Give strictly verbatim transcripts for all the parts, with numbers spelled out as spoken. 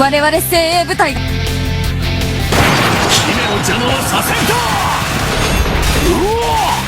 我々精鋭部隊が、姫を邪魔はさせんか。うわっ！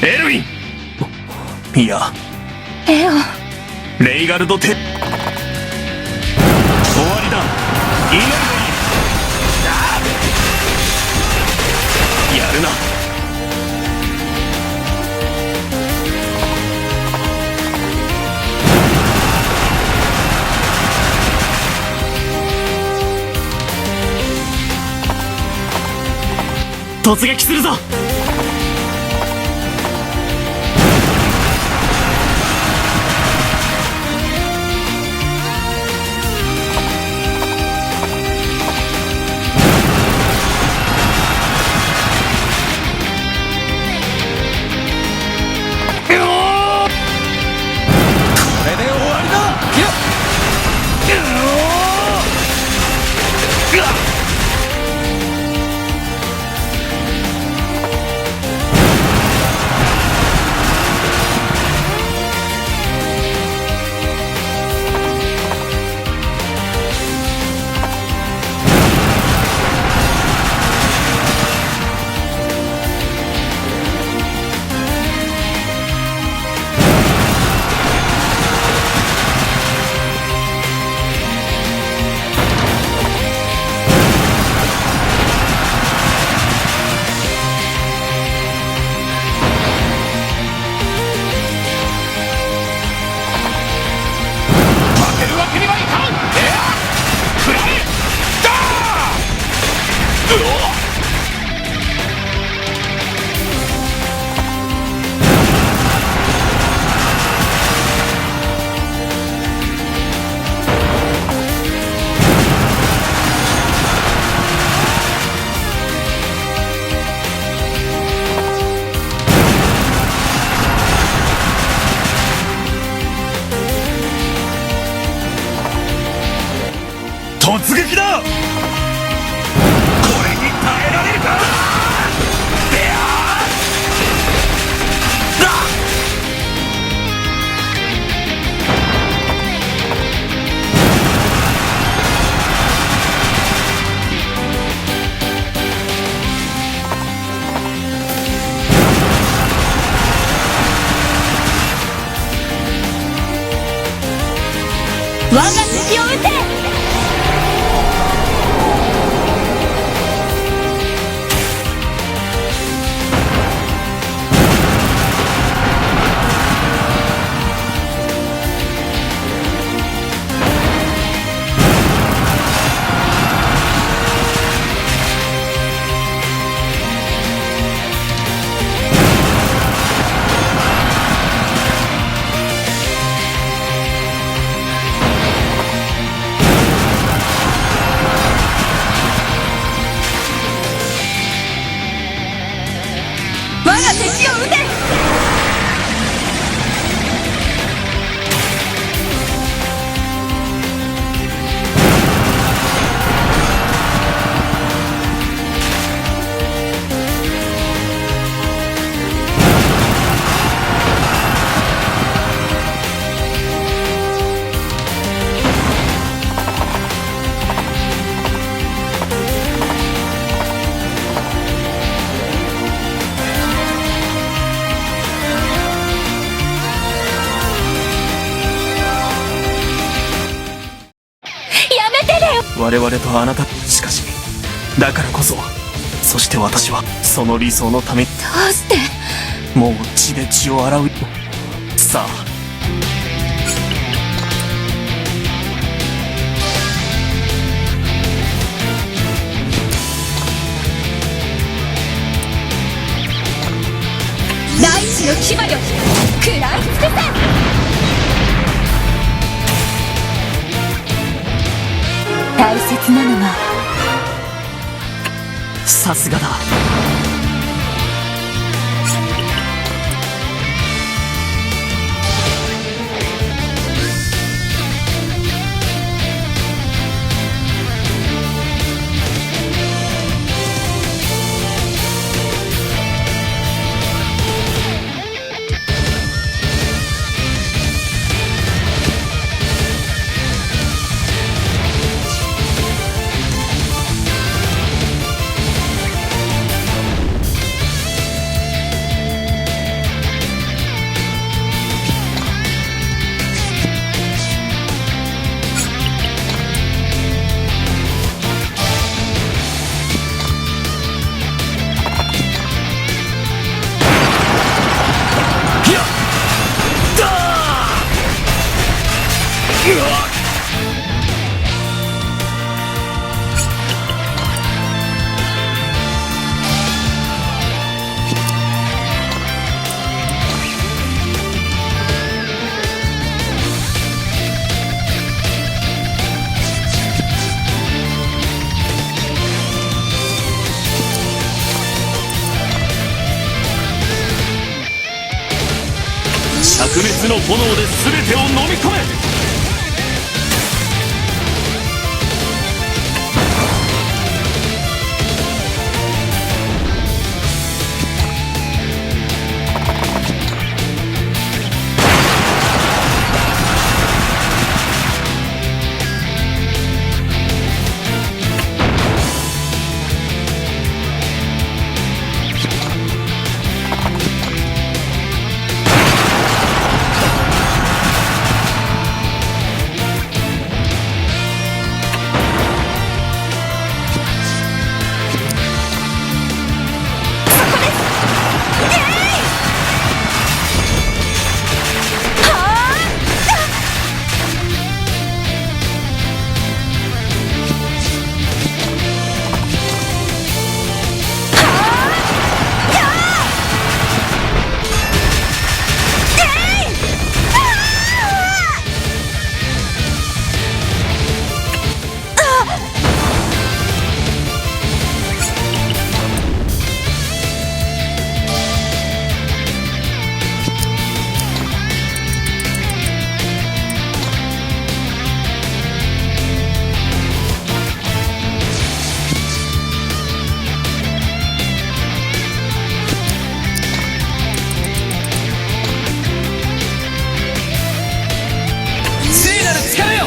エルウィン！いや、エオ。レイガルド・テ、終わりだ。イナルドに、やるな。突撃するぞ。これで終わりだ。負けるわけにはいかん！エア！くらえ！ダー！うおっ！突撃だ！これに耐えられるか！我が敵を討て！我々とあなた、しかし、だからこそ、そして私は、その理想のために、どうして？もう血で血を洗う。さあ。大地の牙よ、食らい尽くせ！大切なのは、さすがだ。灼熱の炎で全てを飲み込め！聖なる力よ！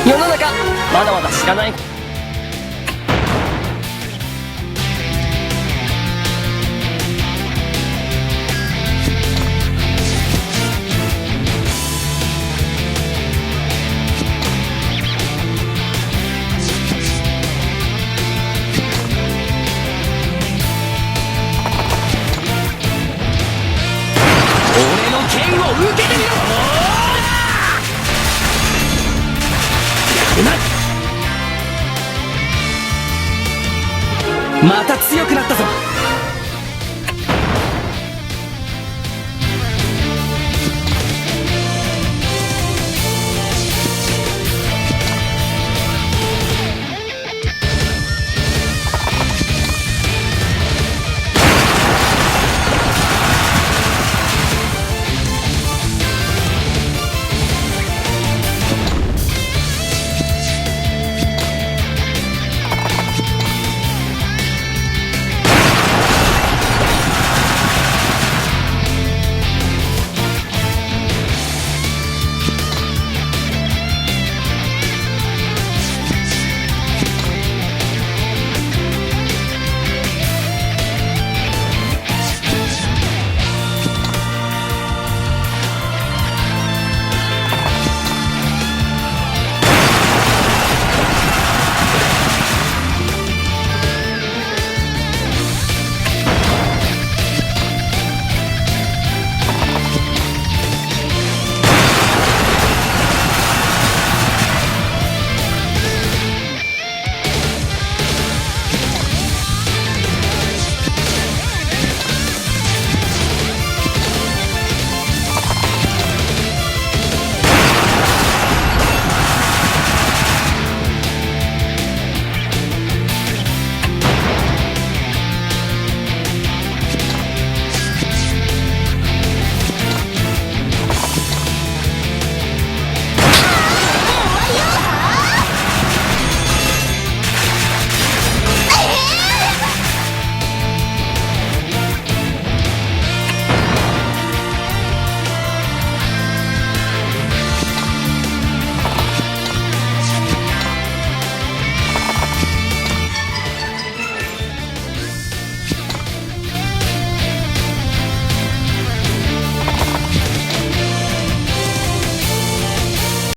世の中、まだまだ知らない。